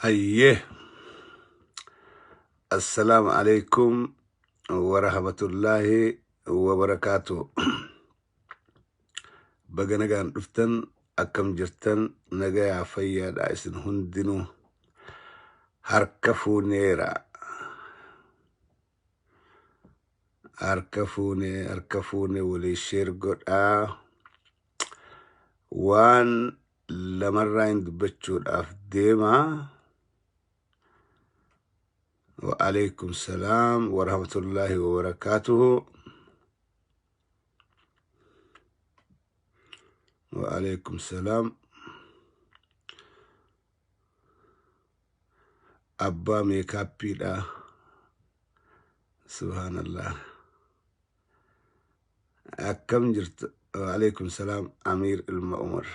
Hayyee. Assalaamu alaikum wa rahmatullaahi wa barakaatu. Baga nagaan dhuftan, akkam jirtan? Nagayaa, fayyaadha isin hundinuu? Harka fuuneera. Harka fuunee, harka fuunee, walii share godhaa. Waan lamarraa hin dubbachuudhaaf deemaa. Wa alaikum salaam wa rahmatullaahi wa barakaatuhu. Wa alaikum salaam. Abbaa meekaappiidha. Subhaanallah. Akkam jirtu? Wa alaikum salaam, Amiir Ilma Umar.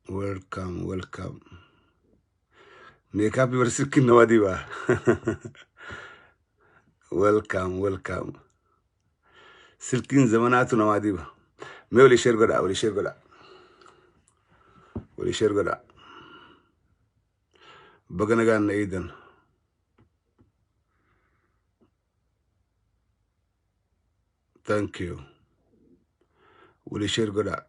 Welcome, welcome. Meekaappii bara silkiin nama dibaa. Welcome, welcome. Silkiin zamanaatu namaa diba. Mee walii share godhaa, walii share godhaa. Walii share godhaa. Baga nagaan na eedan. Thank you. Walii share godhaa.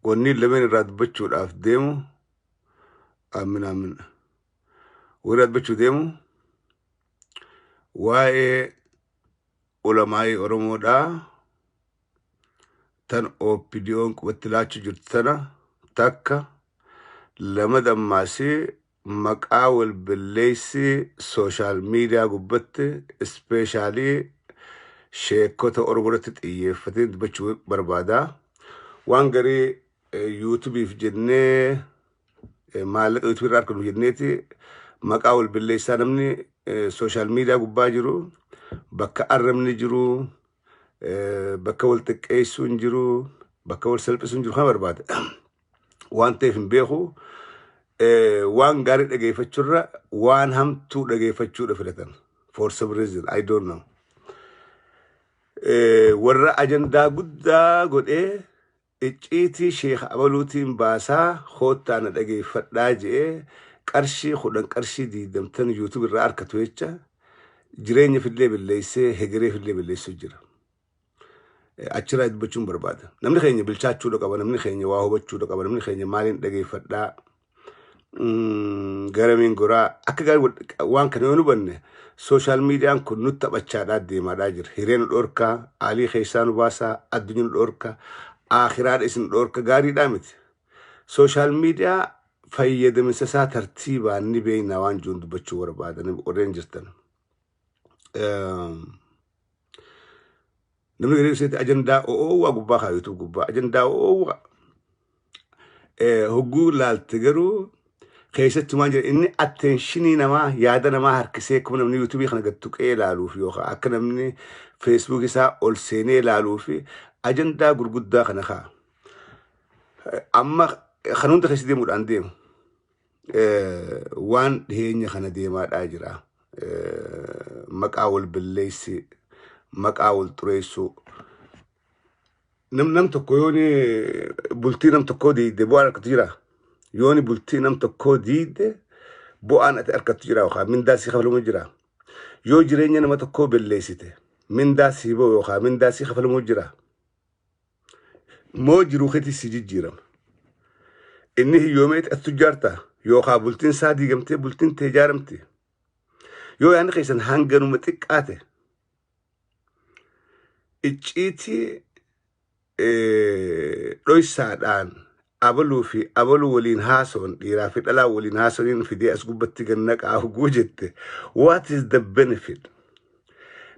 Wanni lameen irraa dubbachuudhaaf deemu, amin amin. Wanni irraa dubbachuu deemu waa'ee ulamaa'ii Oromoodhaa tan OPDO'n qubatti laachuu jirtu tana takka, lama dammaasii maqaa wal balleessi social media gubbatti, especially sheekota Oromoo irratti xiyyeeffatee dubbachuu barbaada. Waan garii YouTubeiif jennee, maallaqa YouTubeii irraa argannu jenneeti maqaa wal balleessaa. Namni social media gubbaa jiru bakka arrabni jiru, bakka wal xiqqeessuun jiru, bakka wal salphisuun jiru kana barbaada. Waan ta'eef hin beeku, waan gaarii dhageeffachuurra waan hamtuu dhageeffachuudha filatan. For some reason, I don't know. Warra ajandaa guddaa godhee icciitii sheekh abaluutiin baasaa koottaa na dhageeffadhaa je'ee qarshii 10, qarshii 20 YouTube irraa argatu jecha jireenya fillee balleessee hegeree fillee balleessuu jira. Achirraa dubbachuun barbaada. Namni keenya bilchaachuudha qaba. Namni keenya waa hubachuudha qaba. Namni keenya maaliin dhageeffadhaa, garamiin goraa akka gaarii waan kana yoo hubanne, social mediaan kun nutti taphachaadhaa deemaadhaa jira. Hiree nu dhorkaa, aalii keessaa nu baasaa, addunyaa nu dhorkaa, akhiraadha isin dhorka, gaariidhaa miti. Social media fayyadaminsa isaa tartiibaan ni beekna waan jiruun dubbachuu barbaadan warreen jirtan. Namni garii isheetti ajandaa oowwaa gubbaa kaayutu gubbaa ajandaa oowwaa. Hogguu laalte garuu keessatti waan jedhe inni attentionii namaa, yaada namaa harkisee akkuma namni YouTubeii kana gad tuqee ilaaluuf yookaan akka namni Facebook isaa ol seenee ilaaluuf ajandaa gurguddaa kana kaa. Amma kan hunda keessa deemuudhaan deemu. Waan dhiyeenya kana deemaadhaa jira. Maqaa wal balleessi, maqaa wal xureessuu. Nam tokko yooni bultii nam tokkoo diigde bu'aan argatu jira. Yooni bultii nam tokkoo diigde bu'aan ati argattu jira yookaan mindaa sii kafalamu jira. Yoo jireenya nama tokkoo balleessite mindaa sii ba'u yookaan mindaa sii kafalamu jira. Moo jiruu keetii si jijjiirama? Inni hiyyoomeeti ati tujjaarta yookaan bultiin isaa diigamtee bultiin tee ijaaramti. Yoo yaadni keessan hanganuma xiqqaate icciitii dhoysaadhaan abaluu fi abaluu waliin haasoon, dhiiraa fi dhalaa waliin haasoniin fidee as gubbatti gannaqaa huguu jette, what is the benefit?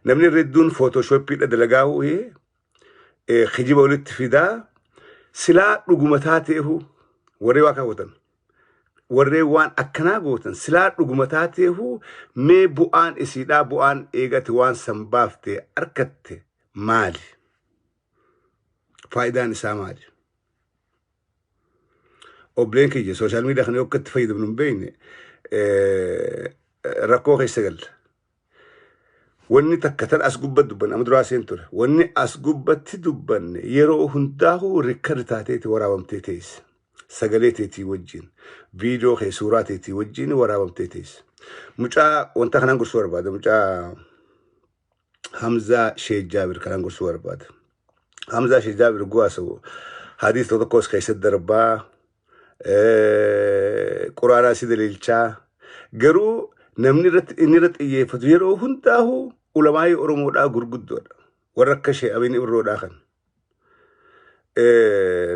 Namni hedduun Photoshopiidha dalagaa ho'ee kijiba walitti fidaa. Silaa dhuguma taateehu, warree waa kaawwatan, warreen waan akkanaa gootan, silaa dhuguma taateehu mee bu'aan isiidhaa, bu'aan eegate waan san baaftee argatte maali? Faayidaan isaa maali? Obboleen kiyya, social media kana yoo akka itti fayyadamnu hin beekne rakkoo keessa galla. Wanni takka tan as gubbatti dubbanne amma duraa seen ture. Wanni as gubbatti dubbanne yeroo hundaa'uu record taateeti waraabamtee teesse. Sagalee teetii wajjin, viidiyoo kee suuraa teetii wajjin waraabamtee teesse. Mucaa wanta kanaan gorsuu barbaada. Mucaa Hamzaa Sheek Jaabir kanaan gorsuu barbaada. Hamzaa Sheek Jaabir guwaasa'u hadiis tokko tokkos keessatti darbaa, quraanaa si daliilchaa, garuu namni irratti inni irratti xiyyeeffatu yeroo hundaa'u ulamaayii Oromoodhaa gurguddoodha. Warra akka Sheek Amin Ibroodhaa kan.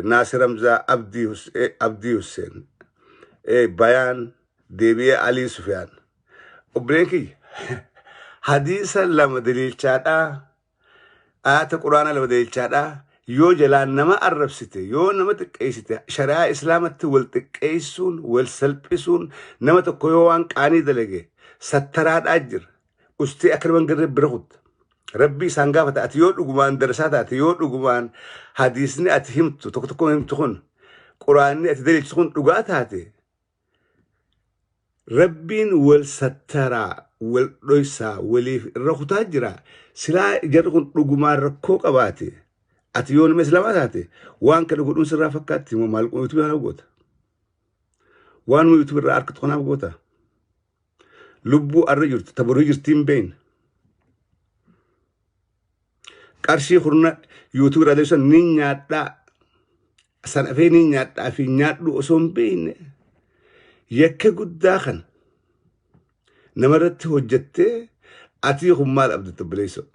Naasir Hamzaa, Abdii Hussein, Bayaan deebi'ee Alii Sufiyaan. Obboleen kiyya, hadiisa lama daliilchaadhaa, ayata quraanaa lama daliilchaadhaa yoo jalaan nama arrabsite, yoo nama xiqqeessite, shari'aa islaamatti wal xiqqeessuun, wal salphisuun, nama tokko yoo waan qaanii dalage sattaraadhaa jira. Ustee akka nama hin garree bira kutta. Rabbi isaan gaafata. Ati yoo dhugumaan darasaa taate, yoo dhugumaan hadiisni ati himtu tokko tokko himtu kun, quraanni ati daliilchitu kun dhugaa taate, Rabbiin wal sattaraa, wal dhoysaa, waliif irra kutaa jira. Silaa jarri kun dhugumaan rakkoo qabaate, ati yoo nama islaamaa taate, waan kana godhuun sirraa fakkaatti moo maal YouTube kanaaf goota? Waanuma YouTube irraa argatu kanaaf goota? Lubbuu arra jirtu ta boruu jirti hin beekne. Qarshii kurna YouTube irraa deebisan ni nyaadhaa. San afee ni nyaadhaa fi nyaadhu osoo hin beekne yakka guddaa kana namarratti hojjettee atii kun maal abdatta, obboleessoo?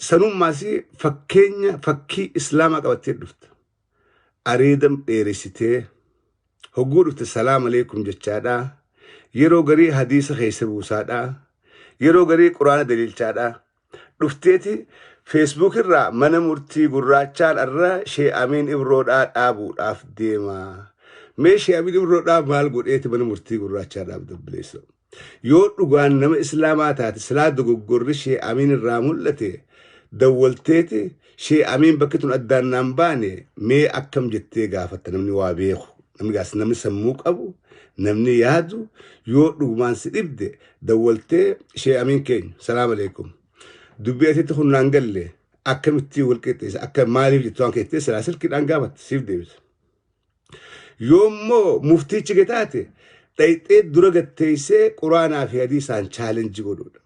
Sanummaas fakkeenya fakkii islaamaa qabattee dhufta. Areedam dheeressitee hogguu dhufte salaam aleekum jechaadhaa. Yeroo garii hadiisa keessa buusaadhaa. Yeroo garii quraana daliilchaadhaa. Dhufteeti Facebook irraa mana murtii gurraachaan arra Shee Amiin Ibroodhaa dhaabuudhaaf deema. Mee Shee Amiin Ibroodhaa maal godheeti mana murtii gurraachaa dhaabda, obboleessoo? Yoo dhugaan nama islaamaa taate, silaa dogoggorri Shee Amiin irraa mul'ate dawwalteeti Shee Amiin bakki tun addaan naan baane mee akkam jettee gaafatta. Namni waa beeku, namni gaas, namni sammuu qabu, namni yaadu, yoo dhugumaan si dhibde dawwaltee Shee Amiin keenya, salaam aleekum, dubbii asitti kun naan galle, akkamitti wal qixxeessa, akka maaliif jettu waan keettee silaa silkiidhaan gaafatte siif deebisa. Yoommoo muftichi gataate dhayxee dura gatteessee quraanaa fi hadiisaan challenge godhuudha.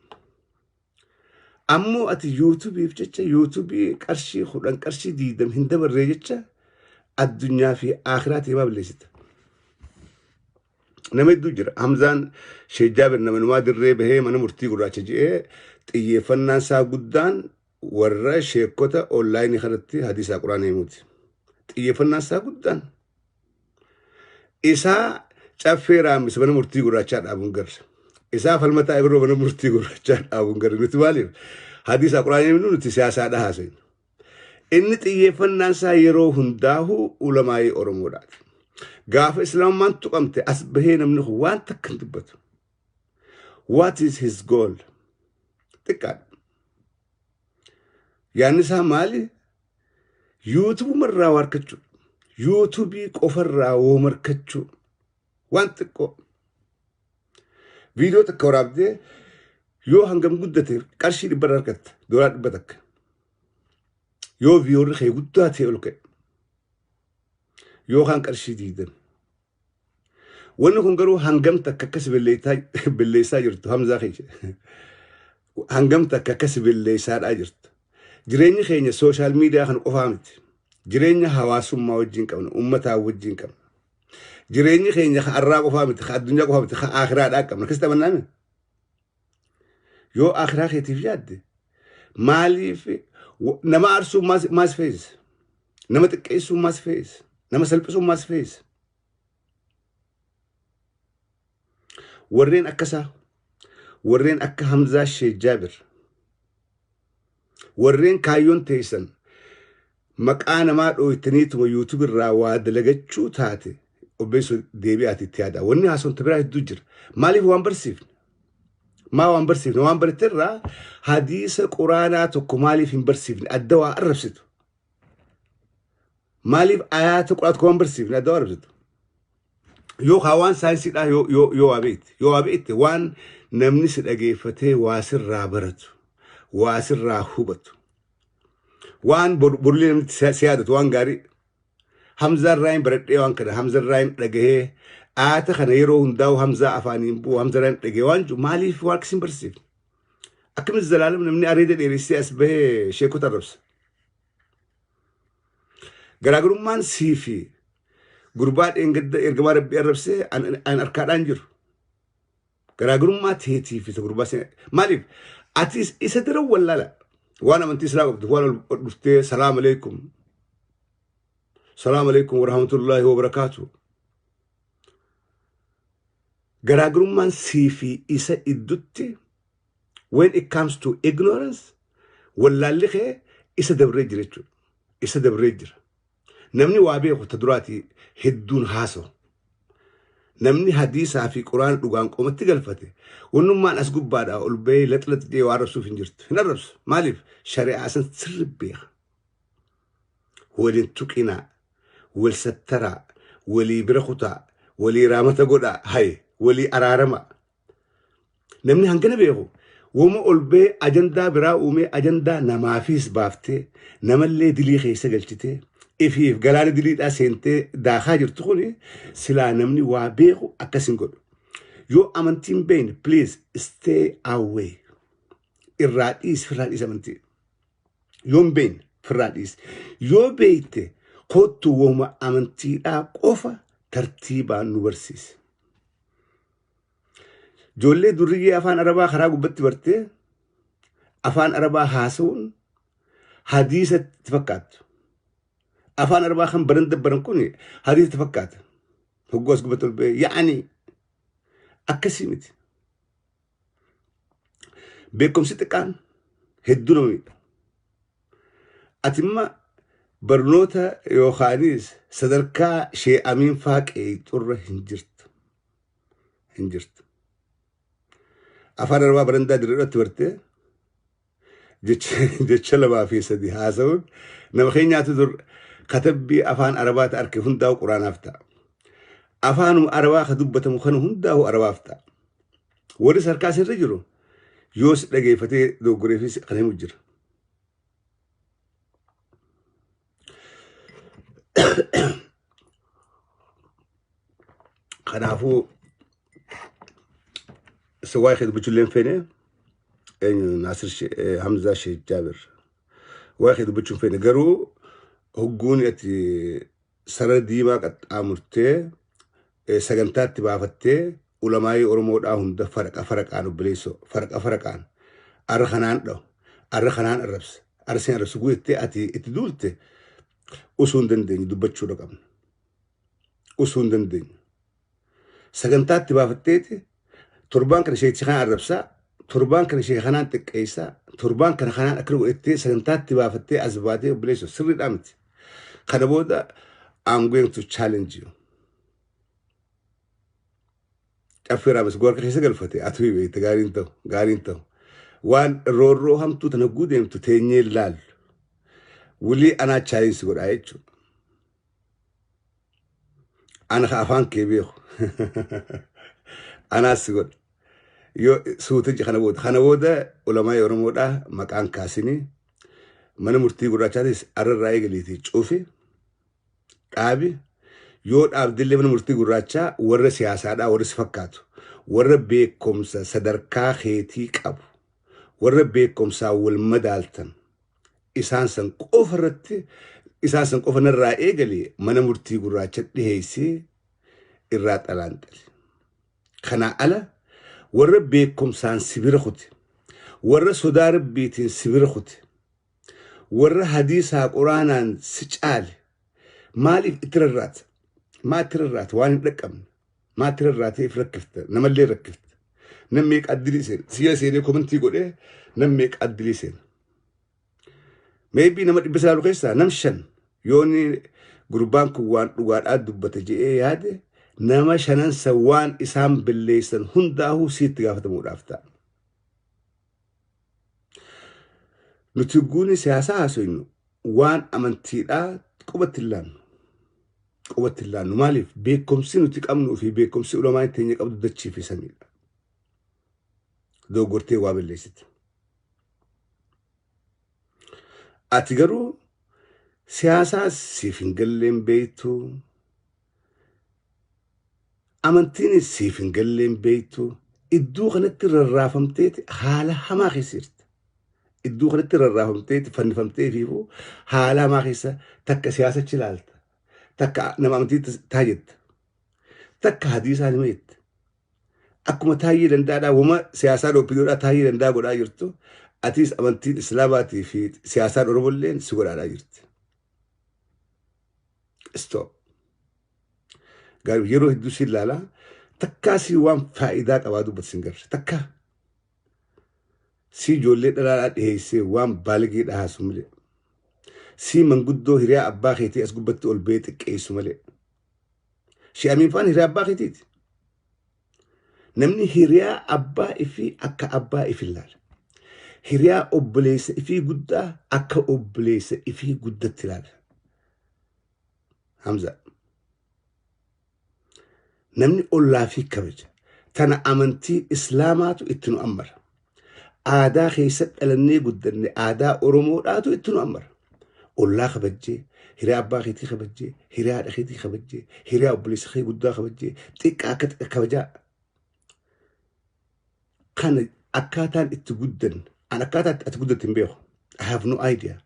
Ammoo ati YouTubeiif jecha, YouTubeii qarshii 10, qarshii 20 hin dabarree jecha addunyaa fi akhiraa teemaa balleessita. Nama hedduu jira. Hamzaan Sheek Jaabir nama numaa dirree bahee mana murtii gurraacha je'ee xiyyeeffannaan isaa guddaan warra sheekota onlineii kanatti hadiisaa quraana himuuti. Xiyyeeffannaan isaa guddaan. Isaa caffee raammise mana murtii gurraachaa dhaabuun garre. Isaa falmataa Ibiroo mana murtii gurraachaa dhaabuun garre. Nuti maaliif hadiisaa quraana himnu, nuti siyaasaadha haasofna. Inni xiyyeeffannaan isaa yeroo hundaa'u ulamaayii Oromoodhaati. Gaafa islaamummaan tuqamte as bahee namni kun waan takka hin dubbatu. What is his goal? Xiqqaadha. Yaadni isaa maali? YouTubeuma irraa waa argachuu. YouTubeii qofarraa woo markachuu. Waan xiqqoo. Viidiyoo takka waraabdee yoo hangam guddate qarshii 100 irraa argatta. Doolaara 100. Yoo viewerri kee guddaa ta'e ol ka'e. Yookaan qarshii 20. Wanni kun garuu hangam takka akkas belleessaa jirtu Hamzaa keessa. Hangam takka akkas belleessaadhaa jirtu. Jireenyi keenya social media kana qofaa miti. Jireenya hawaasummaa wajjin qabna, uummataa wajjin qabna. Jireenyi keenya ka arraa qofaa miti, ka addunyaa qofaa miti, ka akiraadhaa qabna. Akkasitti amannaame? Yoo akiraa keetiif yaadde, maaliif nama aarsuu maas feesisa? Nama xiqqeessuu maas feesisa? Nama salphisuu maas feesisa? Warreen akkasaa, warreen akka Hamzaa Sheek Jaabir, warreen kaayyoon teessan maqaa namaa dhooytaniituma YouTube irraa waa dalagachuu taate, obbeessoo, deebi'aati itti yaada. Wanni haasofta biraa hedduu jira. Maaliif waan barsiifne? Maa waan barsiifne? Waan baratte irraa hadiisa quraanaa tokko maaliif hin barsiifne? Adda waa arrabsitu. Maaliif ayaata quraanaa tokko waan barsiifne adda waa arrabsitu? Yookaan waan saayinsiidhaa yoo waa beekte waan Namni si dhageeffatee waa sirraa baratu, waa sirraa hubatu, waan borullee namni si yaadatu waan gaarii. Hamzaa irraa hin baradhee, waan kana Hamza irraa hin dhagahee, aata kana yeroo hundaa'u Hamzaa afaaniin bu'u, Hamza irraa hin dhagahee waan jiru maaliif waan akkasiin barsiifne? Akkamitti zalaalam namni areeda dheeressee as bahee sheekota arrabsa? Garaagarummaan sii fi gurbaa dheengadda ergamaa rabbii arrabsee an harkaadhaan jiru. Garaagarummaa teetii fi isa gurbaa maaliif atis isa daran wallaala waan amantii islaa qabdu waan ol dhuftee salaam alaikum salaam alaikum warahmatullaahi wabarakaatu. Garaagarummaan sii fi isa iddutti when it comes to ignorance, wallaalli kee isa dabree jira jechuudha. Isa dabree jira. Namni waa beeku ta duraatii hedduun haasawu. Namni hadiisaa fi quraana dhugaan qomatti galfate wannummaan as gubbaadhaa ol bahee laxlax jedhee waa arrabsuuf hin jirtu. Hin arrabsu. Maaliif? Shari'aa san sirri beeka. Waliin tuqinaa, wal sattaraa, walii bira kutaa, walii raamata godhaa, haye, walii araarama. Namni hangana beeku wama ol bahee ajandaa biraa uumee ajandaa namaafis baaftee namallee dilii keessa galchitee ifiif galaana diliidhaa seentee daakaa jirtu kuni silaa namni waa beeku akkas hin godhu. Yoo amantiin beekne, please stay away. Irraa dhiisi, firraa dhiisi amantii. Yoo hin beekne firraa dhiisi. Yoo beekte kottu wama amantiidhaa qofa tartiibaan nu barsiisi. Ijoollee durriyyee afaan Arabaa karaa gubbatti bartee afaan Arabaa haasa'uun hadiisa itti fakkaattu. Afaan Arabaa kan baran dabbaran kun hadiisa itti fakkaata. Hogguu as gubbatti ol ba'ee yaa'anii akkasii miti. Beekumsi xiqqaan hedduu nama miidha. Ati imma barnoota yookaanis sadarkaa shee Amiin faa qeexurra hin jirtu. Hin jirtu. Afaan Arabaa barandaa dirreedhaatti bartee jecha lamaa fi sadi haasa'uun nama keenyaatu dur katabbii afaan Arabaa ta arke hundaa'u quraanaaf ta'a. Afaanuma Arabaa ka dubbatamu kana hundaa'u Arabaaf ta'a. Warri sarkaa sirri jiru yoo si dhageeffatee doggoreefis kan himu jira. Kanaafuu isa waa'ee kee dubbachuu illee hin feene. Eenyu Naasir Hamzaa Sheekh Jaabir, waa'ee kee dubbachuu hin feene, garuu hogguun ati sarara diimaa qaxxaamurtee sagantaatti baafattee ulamaayii Oromoodhaa hunda faraqa faraqaan, obboleessoo, faraqa faraqaan arra kanaan dhahu, arra kanaan arrabsa, arra sin arrabsu guuttee ati itti duulte osoo hin dandeenye dubbachuudha qabna. Osoo hin dandeenye. Sagantaatti baafatteeti torbaan kana sheekicha kana arrabsaa, torbaan kana sheeka kanaan xiqqeessaa, torbaan kana kanaan akkana godhattee sagantaatti baafattee as baatee, obboleessoo, sirriidhaa miti. Kana booda I'm going to challenge you. Caffee Raamis harka keessa galfate atu beekte gaariin ta'u gaariin ta'u. Waan roorroo hamtuu tana guudeemtu teenyee laallu. Wulii anaa challenge godhaa jechuudha. Ana ka afaan kee beeku. Anaas si godha. Yoo suuta kana booda kana booda ulamaa Oromoodhaa maqaan kaasinii mana murtii gurraachaatis arrarraa eegaliitii cufi dhaabi. Yoo dhaabdillee mana murtii gurraachaa warra siyaasaadhaa, warra si fakkaatu, warra beekumsa sadarkaa keetii qabu, warra beekumsaa wal madaaltan, isaan san qofa irratti, isaan san qofa narraa eegalee mana murtii gurraacha dhiheessee irraa xalaanxale. Kanaa ala warra beekumsaan si bira kute, warra sodaa rabbiitiin si bira kute, warra hadiisaa quraanaan si caale maaliif itti rarraata? Maa itti rarraata? Waan hin dhaqqabne. Maa itti rarraatee if rakkifta? Namallee rakkifta. Nam meeqa addilii seena? Siya seenee comment godhee nam meeqa addilii seena? Maybe nama 900 keessaa nam shan yoonni gurbaan kun waan dhugaadhaa dubbate je'ee yaade, nama shanansa waan isaan belleessan hundaa'uu siitti gaafatamuudhaaf ta'a. Nuti guuni siyaasaa haasofnu waan amantiidhaa qubatti hin laannu. Qubatti hin laannu. Maaliif? Beekumsi nuti qabnuu fi beekumsi ulamaan teenya qabdu dachii fi samiidha. Dogoggortee waa balleessite. Ati garuu siyaasaa siif hin galleen beektu. Amantiinis siif hin galleen beektu. Iddoo kanatti rarraafamteeti haala hamaa keessa jirti. Iddoo kanatti rarraafamteeti fannifamtee fiifuu haala hamaa keessa takka siyaasachi ilaalta. Takka nama amantii taa jetta. Takka hadiisaa nima jetta. Akkuma Taayyee Danda'aadhaa wama siyaasaan OPDOdhaa Taayyee Danda'aa godhaa jirtu atiis amantiin Islaamaatii fi siyaasaan Oromolleen si godhaadhaa jirti. Stop. Gaarii yeroo hedduu si ilaalaa takkaa si waan faayidaa qabaa dubbatu sin garre takkaa si ijoollee dhalaadhaa dhiheessee waan baalagee dhahaasu malee si manguddoo hiriyaa abbaa keetii as gubbatti ol ba'ee xiqqeessu malee. Shee Amiin faan hiriyaa abbaa keetiiti. Namni hiriyaa abbaa ifii akka abbaa ifi ilaala. Hiriyaa obboleessa ifii guddaa akka obboleessa ifii guddatti ilaala. Hamza. Namni ollaa fi kabaja. Tana amantii Islaamaatu itti nu ammara. Aadaa keessa dhalannee guddanne aadaa Oromoodhaatu itti nu ammara. Ollaa kabajjee, hiriyaa abbaa keetii kabajjee, hiriyaa haadha keetii kabajjee, hiriyaa obboleessa kee guddaa kabajjee, xiqqaa akka xiqqa kabajaa. Kana akkaataan itti guddanne, an akkaataa ati guddatte hin beeku. I have no idea.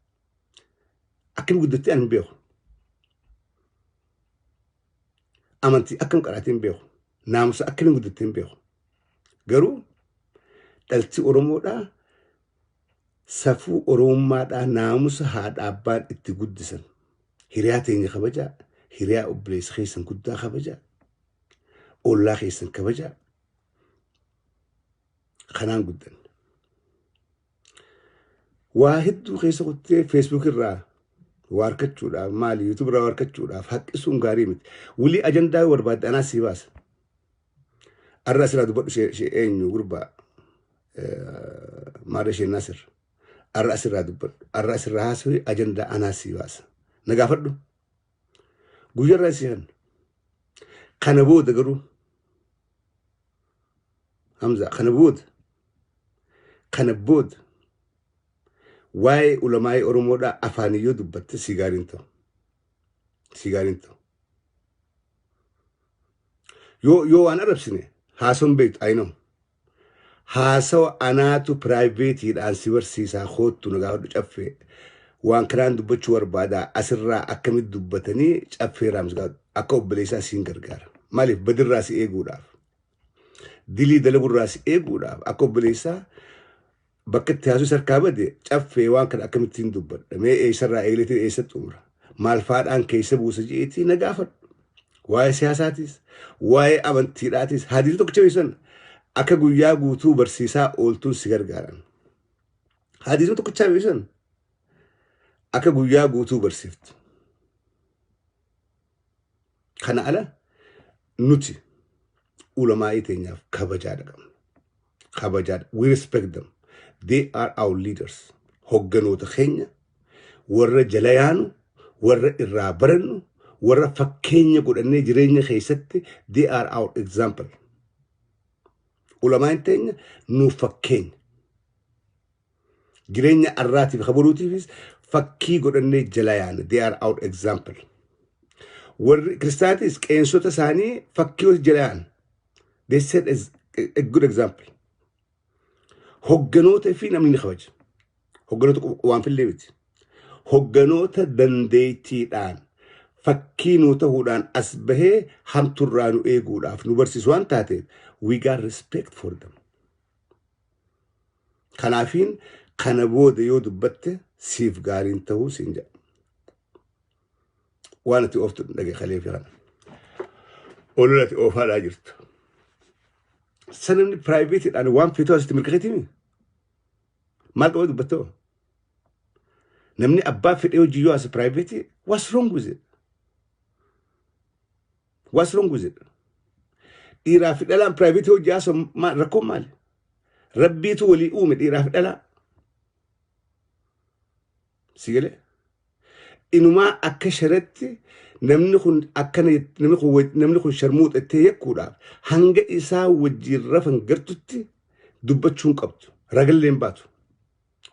Akkami guddattee an hin beeku. Amantii akkam qaraatee hin beeku. Naamusa akkamiin guddattee hin beeku. Garuu dhalti Oromoodhaa safuu Oromummaadhaa naamusa haadha abbaan itti guddisan. Hiriyaa teenya kabajaa, hiriyaa obboleessa keessan guddaa kabajaa, ollaa keessan kabajaa. Kanaan guddanne. Waa hedduu keessa kuttee Facebook irraa waa argachuudhaaf maali YouTube irraa waa argachuudhaaf haqqisuun gaarii miti. Wulii ajandaa yoo barbaadde anaa sii baasa. Arra asirraa dubbadhu ishee eenyu gurbaa maara ishee Nasir. Arra asirraa dubbadhu. Arra asirraa haasawii ajandaa anaa sii baasa. Na gaafadhu. Guyyarraa sii kenna. Kana booda garuu Hamza kana booda kana booda waa'ee ulamaa'ii Oromoodhaa afaanii yoo dubbatte si gaariin ta'u. Si gaariin ta'u. Yoo waan arrabsine haasawan beektu I know. Haasawa anaatu piraayiveetiidhaan si barsiisaa koottu na gaafadhu caffee. Waan kanaan dubbachuu barbaadaa asirraa akkamitti dubbatanii caffee raamsi gaafadhu. Akka obboleessaa siin gargaara. Maaliif badirraa si eeguudhaaf. Dilii dalagurraa si eeguudhaaf akka obboleessaa bakka itti haasuu sarkaa bade caffee waan kana akkamittiin dubbadha mee eessarraa eegaleetiin eessa xumura maal faadhaan keessa buusa jeetii na gaafadhu. Waa'ee siyaasaatis waa'ee amantiidhaatis hadiisa tokkicha beeksisan akka guyyaa guutuu barsiisaa ooltuun si gargaaran. Hadiisa tokkicha beeksisan akka guyyaa guutuu barsiiftu. Kana ala nuti ulamaa'ii teenyaaf kabajaadha qabna. Kabajaadha. We respect them. They are our leaders. Hogganoota keenya warra jala yaanu, warra irraa barannu, warra fakkeenya godhannee jireenya keessatti they are our example. Ulamaa'in teenya nuuf fakkeenya. Jireenya arraatiif kabaluutiifis fakkii godhannee jala yaana. They are our example. Warri kiristaanaatis qeensota isaanii fakkii jala yaana. They set as a good example. Hogganoota fi namni ni kabaja. Hogganoota waan fillee miti. Hogganoota dandeettiidhaan fakkii nuu ta'uudhaan as bahee hamturraa nu eeguudhaaf nu barsiisu waan taateef we got respect for them. Kanaafiin kana booda yoo dubbatte siif gaariin ta'uu siin jedha. Waan ati ooftu dhage kalee fi kana. Olola ati oofaadhaa jirtu. Sanamni piraayiveetiidhaan waan feetuu asitti mirkaneetimi. Maal qaba dubbattoo? Namni abbaa fedhee hojii yoo as piraayiveetii what's wrong with it? What's wrong with it? Dhiiraa fi dhalaan piraayiveetii hojii haasa'u rakkoon maali? Rabbiitu walii uume dhiiraa fi dhalaa. Si galee? Inumaa akka sharatti namni kun akkana namni kun sharmuuxa ittee yakkuudhaaf hanga isaa wajjin rafan gartutti Dubbachuu hin qabdu. Ragallee hin baatu.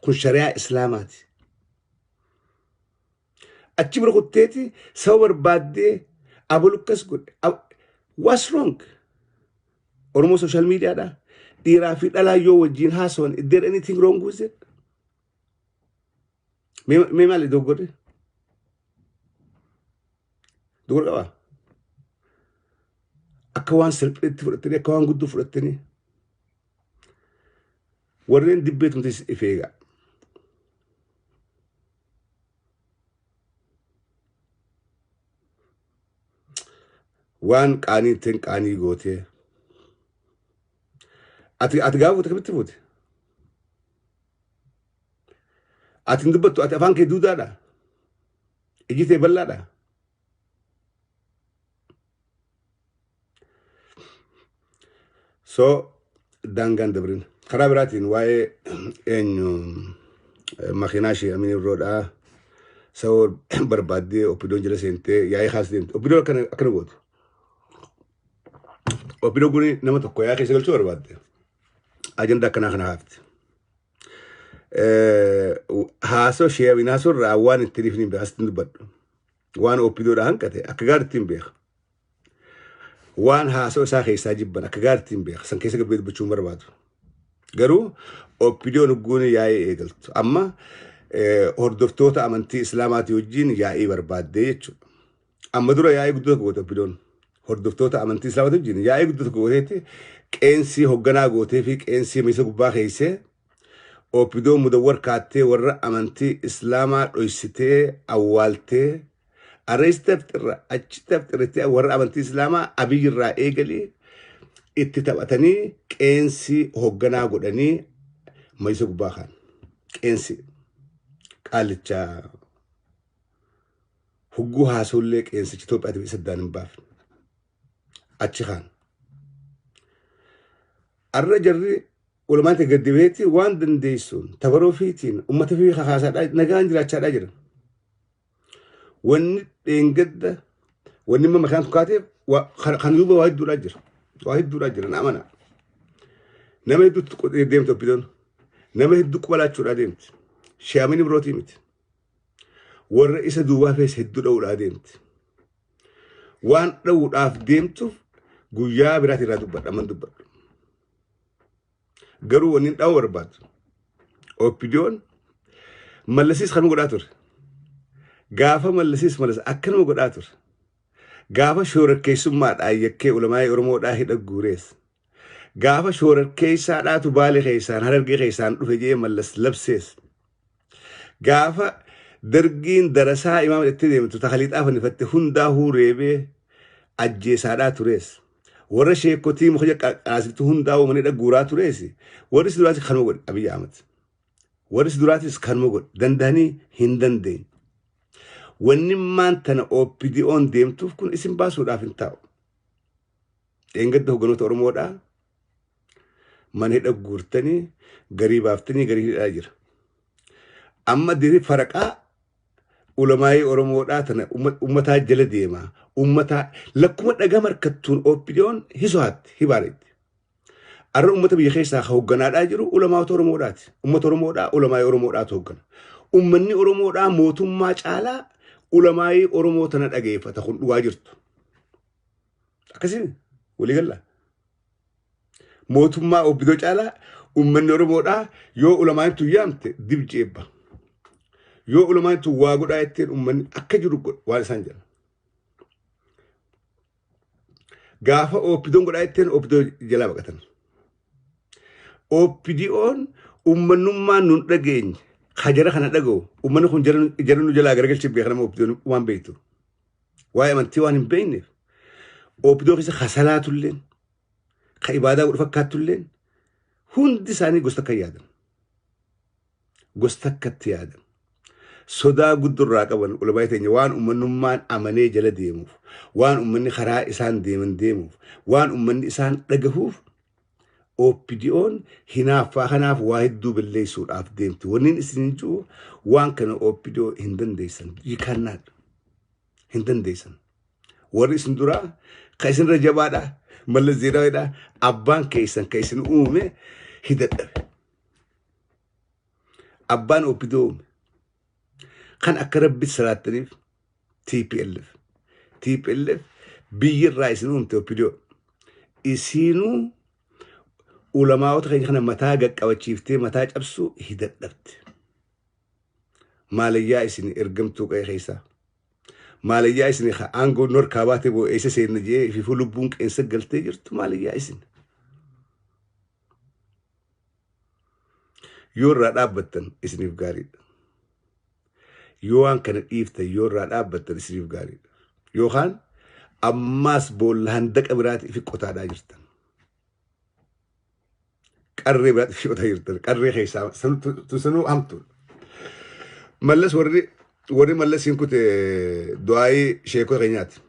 Kun shari'aa Islaamaati. Achi bira kutteeti saba barbaaddee abalu akkas godhe. What's wrong? Oromoo social mediaadha. Dhiiraa fi dhalaa yoo wajjin haasawan, is there anything wrong with it? Mee maali dogoggorri? Dogoggora qabaa? Akka waan salpheetti fudhattanii, akka waan guddoo fudhattanii, warreen dibbee tumtis if eegaa. Waan qaanii ittiin qaanii gootee. Ati gaafa fuute kamitti fuute? Ati hin dubbattu, ati afaan kee duudaadha. Iji tee bal'aadha. So daangaan dabrin. Karaa biraatiin waa'ee eenyu makiinaa ishee Amin Ibroodhaa sababa barbaaddee Oppidoon jala seentee yaa'ii kaas deemte. Oppidoon akkana gootu. Oppidoon kun nama tokko yaa'ii keessa galchuu barbaadde. Ajandaa akkanaa kana haafti. Haasoo ishee Amin haasoo irraa waan ittiin ifni hin beeku asitti hin dubbadhu. Waan Oppidoodhaa hanqate akka gaariitti hin beeku. Waan haasoo isaa keessaa jibban akka gaariitti hin beeku. San keessa gabbee dubbachuu hin barbaadu. Garuu Oppidoon hogguun yaa'ii eegaltu. Amma hordoftoota amantii Islaamaatii wajjin yaa'ii barbaaddee jechuudha. Amma dura yaa'ii guddoo tokko goote Oppidoon. Hordoftoota amantii Islaamaatii wajjin yaa'ii guddoo tokko gooteetti qeensii hogganaa gootee fi qeensii miisa gubbaa keessee Oppidoon mudawwar kaattee warra amantii Islaamaa dhoysitee awwaaltee arrees tafxirra achi tafxirritti warra amantii Islaamaa Abiy irraa eegalee itti taphatanii qeensii hogganaa godhanii majlisa gubbaa kaan. Qeensi qaallicha hogguu haasawullee qeensichi Itoophiyaatiif isa addaan hin baafne. Achi kaan. Arra jarri walumaa ta'e gadi baheetti waan dandeessuun tabaroo fiitiin uummata fi kakaasaadhaa nagaan jiraachaadhaa jira. Wanni dheengadda wanni amma makaan kaateef kan duuba waa hedduudhaa jira. Waa hedduudhaa jira na amana. Nama hedduutti deemte Oppidoon. Nama hedduu quba laachuudhaa deemti. Shi'amini birootii miti. Warra isa duubaa fees hedduu dha'uudhaa deemti. Waan dha'uudhaaf deemtuuf guyyaa biraati irraa dubbadha amman dubbadhu. Garuu wanni hin dha'uu barbaadu. Oppidoon Mallasiis kanuma godhaa ture. Gaafa Mallasiis Mallas akkanuma godhaa ture. Gaafa shoorarkeessummaadhaan yakkee ulamaa'ii Oromoodhaa hidha guurees. Gaafa shoorarkeessaadhaatu Baale keessaan Harargee keessaan dhufe jee Mallas labsees. Gaafa Dargiin darasaa imaama jettee deemtu takaliixaa fannifatte hundaahuu reebee ajjeesaadhaa turees. Warra sheekotii muka qaraasiftu hundaahuu mana hidha guuraa turees. Warri si duraatis kanuma godhe Abiyyi Ahmad. Warri si duraatis kanuma godhe danda'anii hin dandeenye. Wanni maan tana OPDOn deemtuuf kun isin baasuudhaaf hin taa'u. Dheengadda hogganoota Oromoodhaa mana hidha guurtanii garii baaftanii garii hidhaa jira. Amma diri faraqaa ulamaayii Oromoodhaa tana ummataa jala deema. Ummataa lakkuma dhagaa markattuun OPDOn hisohaatti hibaaretti. Arra ummata biyya keessaa ka hogganaadhaa jiru ulamaawota Oromoodhaati. Ummata Oromoodhaa ulamaayii Oromoodhaatu hoggana. Ummanni Oromoodhaa mootummaa caalaa ulamaayii Oromoo tana dhageeffata kun dhugaa jirtu. Akkasii walii galla. Mootummaa obbidoo caalaa uummanni Oromoodhaa yoo ulamaan tun yaamte dib jeebba. Yoo ulamaan tun waa godhaa jetteen uummanni akka jiru godha waan isaan jedhan. Gaafa OPDOn godhaa jetteen OPDO jalaa baqatan. OPDOn uummannummaan nun dhageenye ka jara kana dhaga'u uummanni kun jara nu jalaa garagalchee beeka nama OPDOn waan beektu. Waa'ee amantii waan hin beekneef OPDO keessa ka salaatulleen ka ibaadaa godhu fakkaattulleen hundi isaanii gosa takka yaadan. Gosa takkatti yaadan. Sodaa guddurraa qaban ulamaa teenya waan uummanummaan amanee jala deemuuf, waan uummanni karaa isaan deeman deemuuf, waan uummanni isaan dhagahuuf OPDOn hinaaffaa kanaaf waa hedduu balleessuudhaaf deemti. Wanni isin jiru waan kana OPDO hin dandeessan. You cannot. Hin dandeessan. Warri isin duraa ka isinirra jabaadha. Mallas Zeenaawidha. Abbaan keessan ka isin uume Hidadhabe. Abbaan OPDO uume. Kan akka rabbi salaattaniif TPLF. TPLF biyyi irraa isin uumte OPDO. Isiinuu ulamaa'ota keenya kana mataa gaqqabachiiftee mataa cabsuu hidadhabte. Maalayyaa isin ergamtuu qe'ee keessaa. Maalayyaa isin aangoo norkaa baatee boo eessa seenna jee ififuu lubbuun qeensa galtee jirtu maalayyaa isin. Yoo irraa dhaabbattan isiniif gaariidha. Yoo waan kana dhiiftan yoo irraa dhaabbattan isiniif gaariidha. Yookaan ammaas boolla handaqa biraati ifi qotaadhaa jirtan. Qarree biraati ifi qotaa jirtan. Qarree keessaa sanuu hamtuudha. Mallas warri Mallas hin kute du'aayii sheekota keenyaati.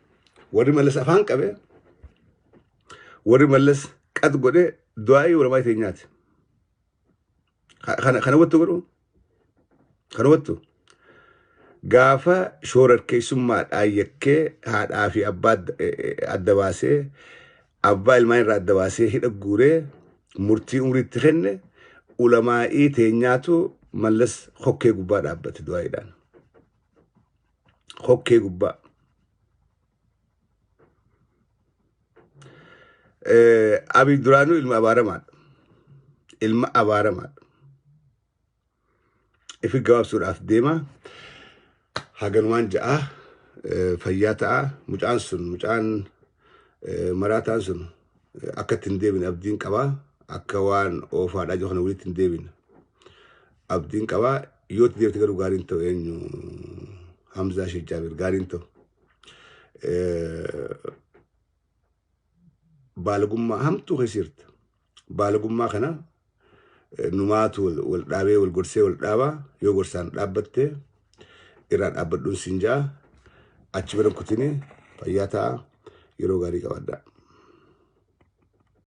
Warri Mallas afaan qabe warri Mallas qat godhe du'aayii ulamaa keenyaati. Kana wattu godhu kana wattu gaafa shoorarkeessummaadhaan yakkee haadhaa fi abbaa adda baasee abbaa ilmaan irraa adda baasee hidha guuree murtii umriitti kenne ulamaa'ii teenyaatu Mallas hokkee gubbaa dhaabbate du'aayiidhaan. Hokkee gubbaa. Abiy duraanuu ilma abaaramaadha. Ilma abaaramaadha. Ifi gabaabsuudhaaf deema. Haganumaan ja'a fayyaa ta'a. Mucaan sun mucaan maraataan sun akka itti hin deebine abdiin qaba. Akka waan oofaadhaa jiru kana walitti hin deebine. Abdiin qaba. Yoo itti deebite garuu gaariin ta'u eenyu Hamzaa Sheekh Jaabir gaariin ta'u. Baalagummaa hamtuu keessa jirta. Baalagummaa kana numaatu wal dhaabee wal gorsee wal dhaabaa yoo gorsaan dhaabbatte irraa dhaabbadhuun siin ja'a achi bira kutinii fayyaa ta'a yeroo gaarii qabaadhaa.